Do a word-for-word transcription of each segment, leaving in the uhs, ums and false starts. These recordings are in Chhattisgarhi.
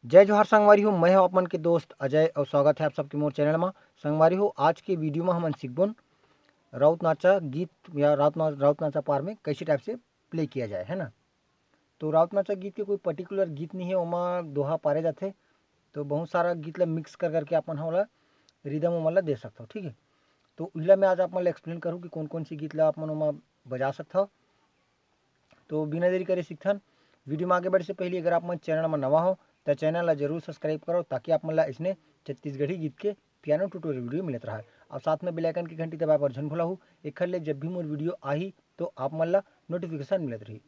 जय जोहार संगवारी हो, मैं हूं आप मन के दोस्त अजय और स्वागत है आप सबके मोर चैनल में। संगवारी हो, आज के वीडियो में हमन सीखबोन राउत नाचा गीत या राउत ना-, राउत नाचा पार में कैसे टाइप से प्ले किया जाए, है ना। तो राउत नाचा गीत के कोई पर्टिकुलर गीत नहीं है, ओमा दोहा पारे जाथे। तो बहुत सारा गीत ला मिक्स कर करके अपन ह ओला रिदम ओमन ला दे सकथव, ठीक है। तो उहिला मैं आज आप मन ला एक्सप्लेन करूँ कि कौन कौन सी गीत ला आप मन ओमा बजा सकथव। तो बिना देरी करे सीखथन। वीडियो में आगे बढ़े से पहले अगर आप मन चैनल में नवा हो तो चैनल ला जरूर सब्सक्राइब करो, ताकि आप मन ला इसने छत्तीसगढ़ी गीत के पियानो ट्यूटोरियल वीडियो मिलत रहा। और साथ में बेल आइकन की घंटी दबाए पर झन भुलाहू, एखर ले जब भी मोर वीडियो आही तो आप मन ला नोटिफिकेशन मिलत रही।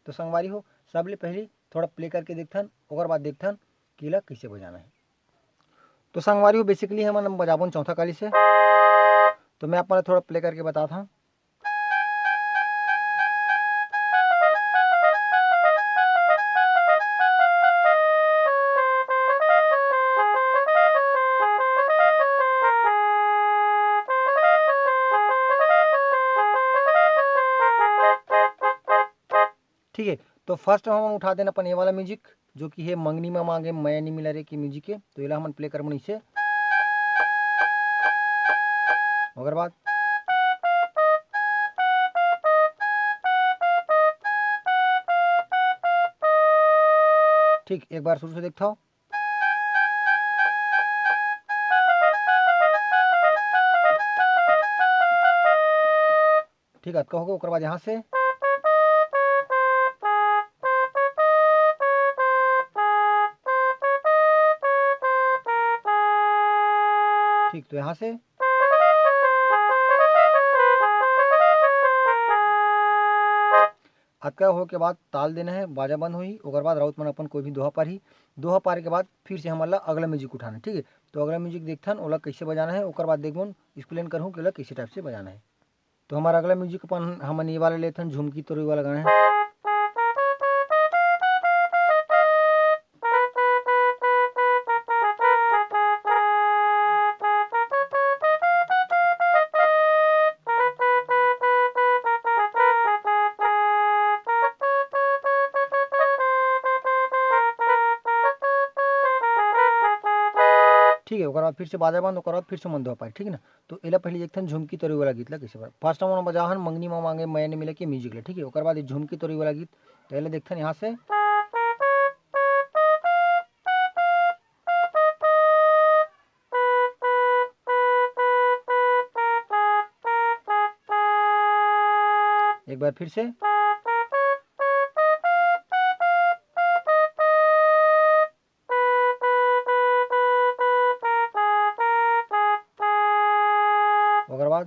तो संगवारी हो, सबले पहले थोड़ा प्ले करके देखथन, ओकर बाद देखथन कि एला कैसे बजाना है। तो संगवारी हो, बेसिकली हमन बजाबोन चौथा काली से। तो मैं आप मन ला थोड़ा प्ले करके बताता हूँ। ठीक है, तो फर्स्ट हम उठा देन अपन ये वाला म्यूजिक, जो कि है मंगनी में मांगे मया नी मिला रे की म्यूजिक है। तो एला हमन प्ले करबो इसे। ओकर बाद ठीक एक बार शुरू से देखता हूँ। ठीक है, अतका हो गया। ओकर बाद यहाँ से ठीक, तो यहाँ से अतका हो के बाद ताल देना है, बाजा बंद होही। ओकर बाद राउत मन अपन कोई भी दोहा पारही, दोहा पारे के बाद फिर से हमन ला अगला म्यूजिक उठाना है, ठीक है। तो अगला म्यूजिक देखथन, ओला कैसे बजाना है, ओकर बाद देखबोन, एक्सप्लेन करहूँ कि ओला कैसे टाइप से बजाना है। तो हमारा अगला म्यूजिक अपन हमन ये वाला लेथन, झुमकी तोरई वाला गाना है। ठीक है, ओकर बाद फिर से बाजा बंद, ओकर बाद फिर से मन दोहा पारी, ठीक है ना। तो एला पहले देखथन झुमकी तोरई वाला गीत ला कैसे बजा। फर्स्ट हमन बजा हन मंगनी मा मांगे मया नी मिला के म्यूजिक ला, ठीक है। ओकर बाद ये झुमकी तोरई वाला गीत, तो एला देखथन यहाँ से। एक बार फिर से। ओकर बाद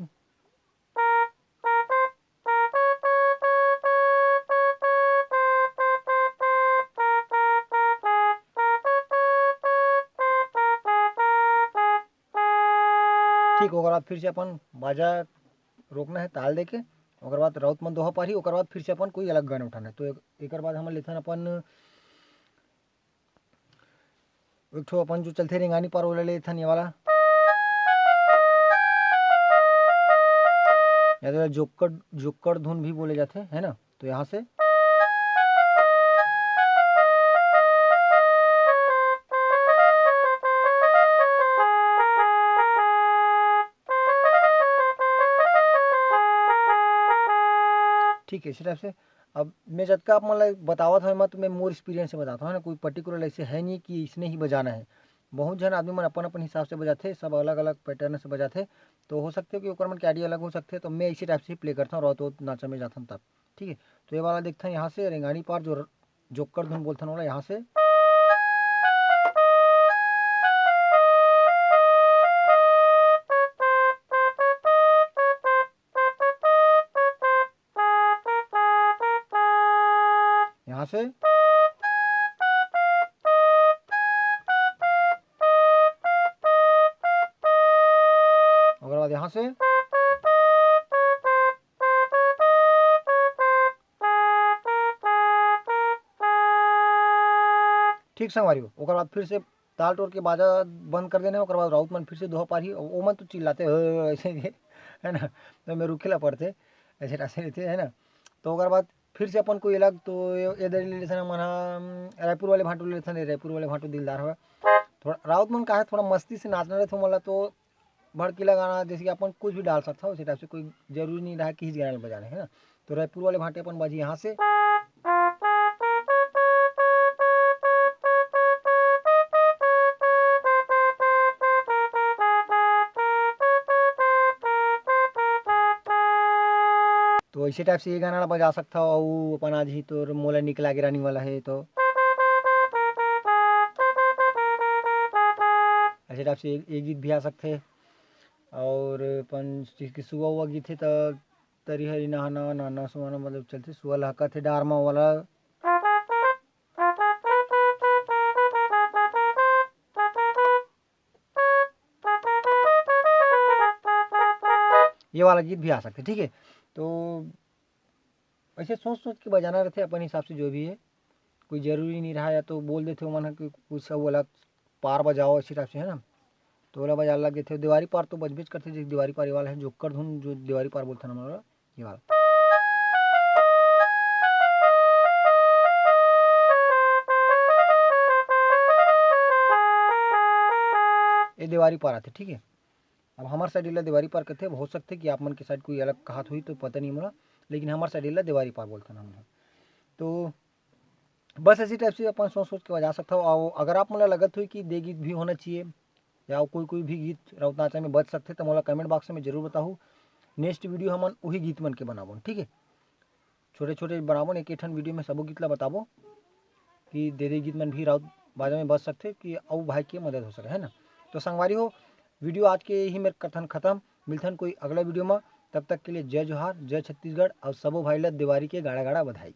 ठीक, ओकर बाद फिर से अपन बाजा रोकना है ताल देके, ओकर बाद राउत मन दोहा पारही, ओकर बाद फिर से अपन कोई अलग गाना उठाना है। तो एक, एकर बाद हमन लेथन अपन एक ठो अपन जो चलथे रेंगानी पार, ओला लेथन ये वाला, या तो जोक्कड़, जोक्कड़ धुन भी बोले जाथे, है ना। तो यहाँ से ठीक है, इसी टाइप से। अब मैं जतका आप मन ला बतावत हूँ, मैं तुम्हें मोर एक्सपीरियंस से बताता हूँ ना, कोई पर्टिकुलर ऐसे है नहीं कि इसने ही बजाना है। बहुत झन आदमी मन अपन अपन हिसाब से बजाथे, सब अलग अलग पैटर्न से बजाथे। तो हो सकथे कि ओकर मन के आइडिया अलग हो सकथे। तो मैं इसी टाइप से ही प्ले करता हूँ, राउत नाचा में जाथन तब, ठीक है। तो ये वाला देखथन यहाँ से रेंगानी पार जो जोक्कड़ धुन बोलथन ओला यहाँ से। यहाँ से ओकर बाद यहाँ से ठीक संगवारी हो। ओकर बाद फिर से ताल टोर के बाजा बंद कर देना है। ओकर बाद राउत मन फिर से दोहा पारही, ओ-, ओमन तो चिल्लाते, "हो", ऐसे के, है ना। तो मैं रुके ला पड़थे, ऐसे टाइप से रहिथे, है ना। तो ओकर बाद फिर से अपन कोई अलग तो ये दरी ले लेथन हमन ह, रायपुर वाले भांटो ले लेथन। रायपुर वाले भांटो दिलदार हवय। थोड़ा राउत मन का है, थोड़ा मस्ती से नाचना रहथे ओमन ला, तो भड़कीला गाना जैसे कि अपन कुछ भी डाल सकथव, उसी टाइप से कोई जरूरी नहीं रहा कि इस गाना ला बजाना है ना। तो रायपुर वाले भांटे अपन बाजी यहाँ से। तो इसी टाइप से ये गाना ला बजा सकथव। अउ अपन आज ही तोर मोला निकला के रानी वाला है, तो ऐसे टाइप से ये, ये गीत भी आ सकथे। और अपन जैसे कि सुआ हुआ गीत है, तो तरी हरी नहाना नाना सुहाना, मतलब चलथे सुआ लहका थे डारमा वाला। ये वाला गीत भी आ सकथे, ठीक है। तो ऐसे सोच सोच के बजाना रहथे अपन हिसाब से, जो भी है। कोई जरूरी नहीं रहा, या तो बोल देथे ओमन ह कि कुछ वो अलग पार बजाओ, इसी टाइप से, है ना। तो ओला बजाए लग जाथे। देवारी पार तो बजबेच करथे, जैसे देवारी पार ये वाला है, जोकर धुन, जो देवारी पार बोलथन हमन ओला, ये वाला। ये देवारी पार आथे, ठीक है। अब हमार साइड एला देवारी पार कथे, हो सकथे कि आप मन के साइड कोई अलग कहात होही तो पता नहीं मोला, लेकिन हमार साइड एला देवारी पार बोलथन हमन। तो बस ऐसी टाइप से अपन सोच सोच के बजा सकथव। अउ अगर आप मन ला लगत होही कि दे गीत भी होना चाहिए या कोई कोई भी गीत राउत नाचा में बज सकथे, तो मोला कमेंट बॉक्स में जरूर बताहू। नेक्स्ट वीडियो हमन उही गीत मन के बनाबो, ठीक है। छोटे छोटे बनाबो, एक एक ठन वीडियो में सबो गीत ला बताबो कि दे दे गीत मन भी राउत बाजा में बज सकथे कि अउ भाई के मदद हो सके, है ना। तो संगवारी हो, वीडियो आज के यही मेर करथन खत्म। मिलथन कोई अगला वीडियो में, तब तक के लिए जय जोहार, जय छत्तीसगढ़, और सबो भाई ला देवारी के गाड़ा गाड़ा बधाई।